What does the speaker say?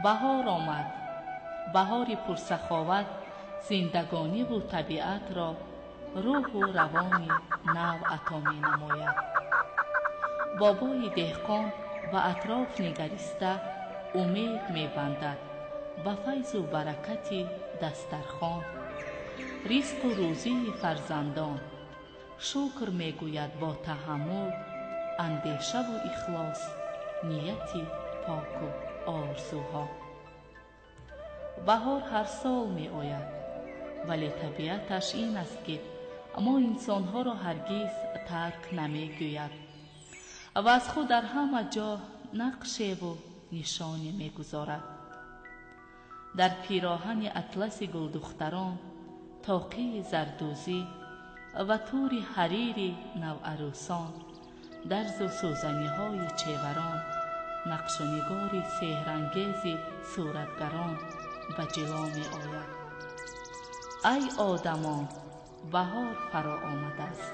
Баҳор омад. Баҳори пурсаховат зиндагониву табиатро рӯҳу равони нав ато менамояд. Бобои деҳқон ба атроф нигариста умед мебандад ба файзу баракати дастархон, ризқу рӯзии фарзандон. Шукр мегӯяд бо таҳаммул, андешаву ихлос, нияти поку орзуҳо. Баҳор ҳар сол меояд, вале табиаташ ин аст, ки мо инсонҳоро ҳаргиз тарк намегӯяд ва аз худ дар ҳама ҷо нақшеву нишоне мегузорад. Дар пироҳани атласи гулдухтарон, тоқии зардӯзӣ ва тури ҳарири наварӯсон, дарзу сӯзаниҳои чеварон, нақшу нигори сеҳрангези суратгарон ба ҷило меояд. Ай одамон, баҳор фаро омадааст.